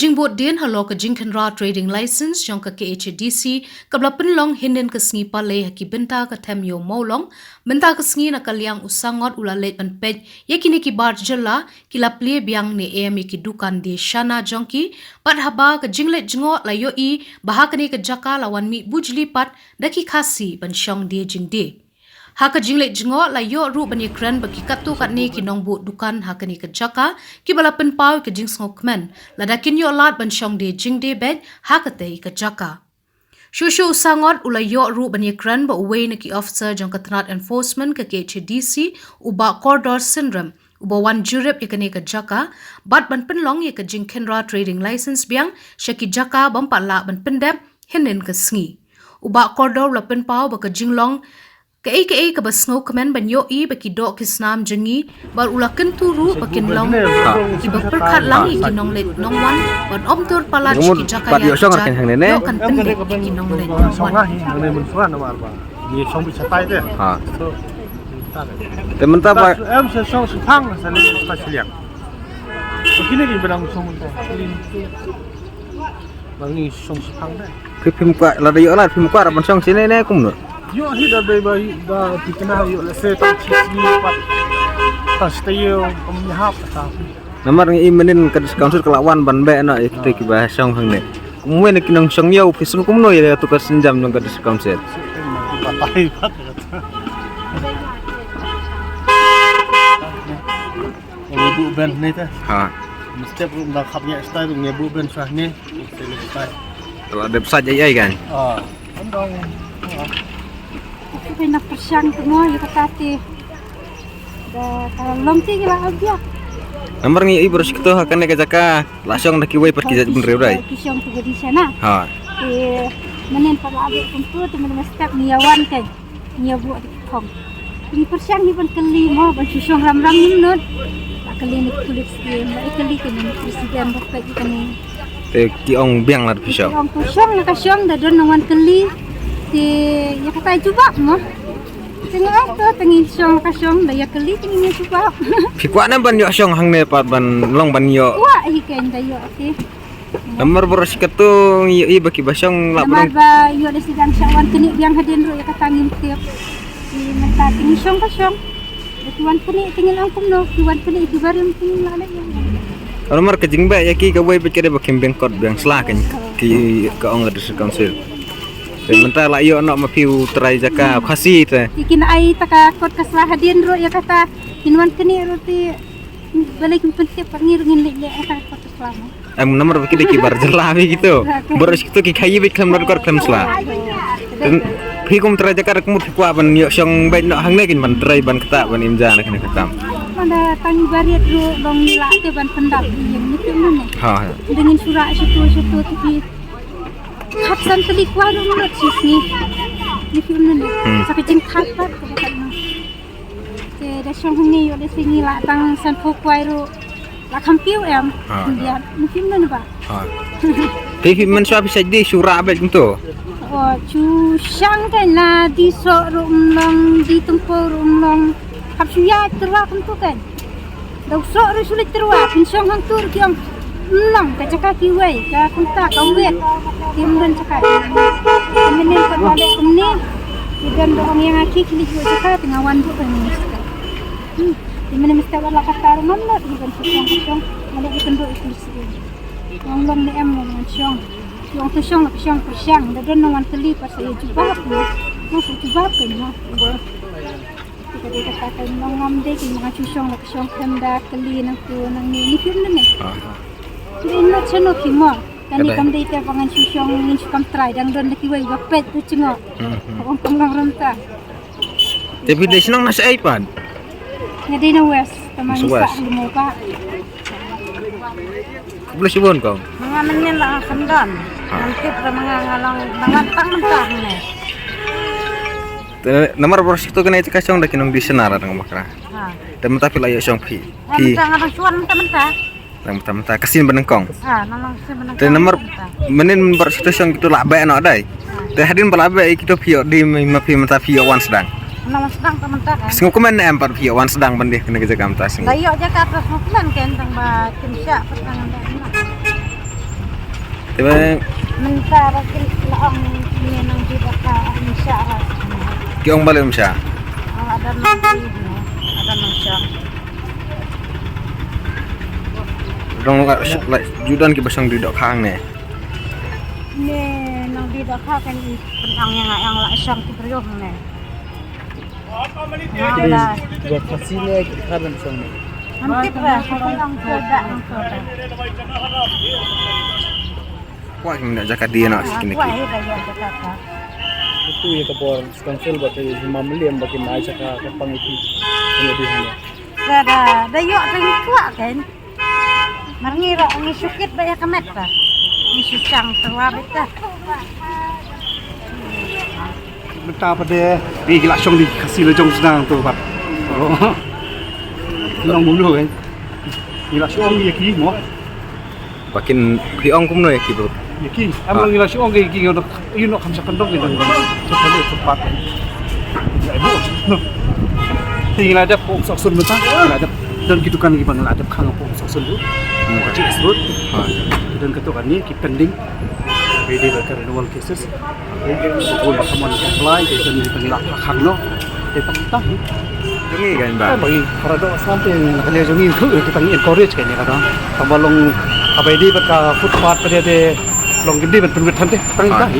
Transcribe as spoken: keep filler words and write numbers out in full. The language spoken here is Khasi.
Jingbud dien halor ka jingkhynra trading license jong ka K H A D C kaba la pynlong hynnin ka sngi Palei ha ki bynta ka them ïew Mawlong, mynta ka sngi na ka liang u Sangot u la leit ban peit ïa kine ki bar jylla ki la plie biang ne em ïa ki dukan die shana jong ki, bad haba ka jingleit jngoh la ïohi ba ha kane ka jaka la wan mih bujli pat da ki Khasi ban shong die jingdie. Ha ka jingleit jngoh la ïoh ruh ban ïakren ba ki katto katne ki nongbuh dukan ha kane ka jaka kiba la pynpaw ïa ka jingsngewkmen lada kin ïoh lad ban shong die jingdie beit ha katei ka jaka. Shuh shuh u Sangot u la ïoh ruh ban ïakren bad uwei na ki officer jong ka tnat enforcement ka K H A D C, u Bah Kordor Synrem, uba wan jurip ïa kane ka jaka bad ban pynlong ïa ka jingkhynra trading license biang sha ki jaka bym pat lah ban pyndep hynnin ka sngi. U Bah Kordor u la pynpaw ba ka jinglong kaei kaei kaba sngewkmen ban ïohi ba ki doh ki snam jong ngi, bad u la kyntu ruh ba kin long kiba pyrkhat lang ïa ki nongleit nongwan ban ym tur palat sha ki jaka ïa ka jait, ïoh kan pyndep ïa ki nongleit nongwan. Ngi shong bit shatai te. Ha. Te mynta ba em sa shong shipang sa ni sa shiliang. Kine ki benang shong mynta. Ba ngi shong shipang te. Phi phim kwah lada ïoh lad phim kwah ban shong shane ne kumno? Ïoh hi da dei ba da phi kena ïoh lehse tang shi sngi pat. Tang shi taïew kum ïahap ta. Namar ngi i mynnin ka District Council ka la wan ban beh noh ïa kita kiba shong hangne. Kumwei na ki nongshong ïew phi sngew kumno ïa tu ka sienjam jong ka District Council? Batai pat. Ngi buh ben ni te. Ha. Mesti buh dah khap nya style ngi buh ben sah ni. Mesti ni style. Kalau ada besar jai ai kan. Ah. Andong. Kita nak persiang tu no, ya kata ti. Dah kalau long ti la abia. Namar ngi i baroh shi kato ha kane ka jaka la shong da kiwei pat ki jait bynriew dei. Ki shong tu di sana. Ha. Ki menen pat la abia kumtu tu menen step ni yawan kan. Ngi ïa buh da ki khong. Ngi pyrshang hi ban kylli mo ban shu shong ram ram nim nud. Ba kylli na ki tulip skim ba i kylli kane na president ba peit kane. Te ki ong biang la da phi shong. Ki ong phi shong la ka shong da don nang wan kylli. Te ïa kata jubab mo. Te nga ong to te ngin shong la ka shong da ïa kylli te ngin ïa jubab. Phi kwah ne ban ïoh shong hangne pat ban long ban ïoh. Kwah hi kein da ïoh te. Namar baroh shi kato ngi ïohi ba kiba shong la. Namar ba ïoh da sidang sha wan kane biang hadien ruh ïa kata ngim tip. Ki mynta te ngi shong ka shong. Ba ki wan kane te ngin ong kumno ki wan kane ki barim te ngin la leh ïa. Namar ka jingbeh ïa ki kawei bad ka dei ba kim biang kot biang sla kan ki ka ong ka District Council. Te mynta la ïoh noh ma phi u trai jaka Khasi te. Ki kin ai ta ka kot ka sla hadien ruh ïa kata kin wan kane ruh te balei kim pyntip pat ngi ruh ngin leh leh ïa ka kot ka sla mo. Em namar ba ki dei ki bar jylla phi kito. Baroh shi kito ki khaïi beit khlem don kot khlem sla. Phi kum trai jaka da ka mut phi kwah ban ïoh shong beit noh hangne kin ban trai ban kata ban im ja na kane ka kam. Manda tang barit ruh long la te ban pyndap ïing ni kin ne. Ha. Dengin sura shutu shutu tu ki. Khat san kali kwah ruh mut shi sngi. Ni kin ne. Sa ka jingkhat pat ka ba kat no. Te da shong hangne ïoh da sngi la tang san phew kwai ruh. La kham piew em. Ha, indian. Mungkin nan ba. Ha. Te phi man shuwa phi sa di shu rah beit kumto. O shu shang kan la di soh ruh mlong di tengko ruh mlong. Kham shu ïa terwa kumto kan. Da u soh ruh shu leit terwa phin shong hangto ruh ki ong mlong ka jaka kiwei ka kumta ka wet. Ki mlong jaka. Mynnin pat ba leh kumne. Ki don ba ong ïa nga ki ki leit wei jaka te nga wan buh ka minister. Hmm. Te mynne mesti wat la kata ruh ngam lah, te ban shong ka shong. Ngam lah, te kynduh ïa ka list ïa. Ngam long ne em ngam shong. Shong te shong la ka shong pyrshang. Da don nang wan kylli pat sa ïa jubab ne. Nga sa jubab ka ïa. Te ka dei kata ka long ngam dei ka ïa nga shu shong la ka shong khlem da kylli nangtu nangne. Ni kim ne ne. Ah. Te dei not shano ki mo. Kane kam dei te ba ngan shu shong ngin shu kam trai dang don da kiwei ba peit tu jngoh. Hmm, hmm. Ka ong kam long rynta. Te phi dei shnong na shaei pat? Nga dei na West, tama ngi sah limo ba. Khublei shibun kong. Nga mynnin la kham don. Ha. Ngam tip ba nga nga long nang wan tang mynta hangne. Te namar baroh shi kito kane ka shong da ki nongdie shana ra dang bakra. Ha. Te mynta phi la ïoh shong phi. Ha, phi. Mynta nga dang shuwa mynta mynta. Nang mynta mynta ka sien ba nyngkong. Ah, nang nang sien ba nyngkong. Te namar mynnin baroh shi kito shong kito la beh noh dei. Te hadien ba la beh kito phi ïoh die ma phi mynta phi ïoh wan sdang. Nang wan sdang te mynta kan. Sngewkmen em pat phi ïoh wan sdang ban die kane ka jaka mynta sngew. Da ïoh jaka te sngewkmen kan tang ba kim shah pat nang wan sdang. Te mynta ba ki la ong ne nang dih dohkha, ym shah ra. Ki ong balei ym shah? Ada nang dih, ada nang shah. Dang la ju don kiba shong dih dohkha hangne. Ne nang dih dohkha kan i pynang ïa nga ïa la shong ki briew hangne. Ïa Khasi ne ki Khar ban shong ne. Nang tip ba shong nang ko da nang ko da. Kwah kim da jaka dih na sini ki. Kwah hi da ïa jaka ka. Itu ïa ka bor council ba te mam lem ba kim ai jaka ka pang itu. Ïa dih hangne. Da da da ïoh tang kwah kan. Mar ngi ruh ngi shu kit ba ïa ka met ba. Ngi shu chang tyrwa beit ba. Mynta pat de ngi la shong dih Khasi la jong sdang to pat. Nong mulu kan. Ngi la shong ïa ki mo. Ba kin phi ong kumno ïa ki bro? Ïa ki, am ngi la shong ïa ki ngi dok. Ïa, no, kham sa kyndong ngi dang dang. Sa kali footpath. Ïa, ibu. Te ngi la dep pung sok sun mynta. Ngi la dep don ki dukan kiba ngi la dep khang pung sok sun tu. Ka G S Road. Ha. Don kato kane ki pending. Ready ba ka renewal cases. Bun ba ka mon apply te don kiba ngi la khang no. Te tang tang. Jong ngi kan ba. Ba ngi para dok sam te ngi la kali jong ngi. Kita ngi encourage kan ïa ka dang. Tang ba long ka bai dei ba ka footpath ba dei long kindi ban pynwit than te. Tang tang.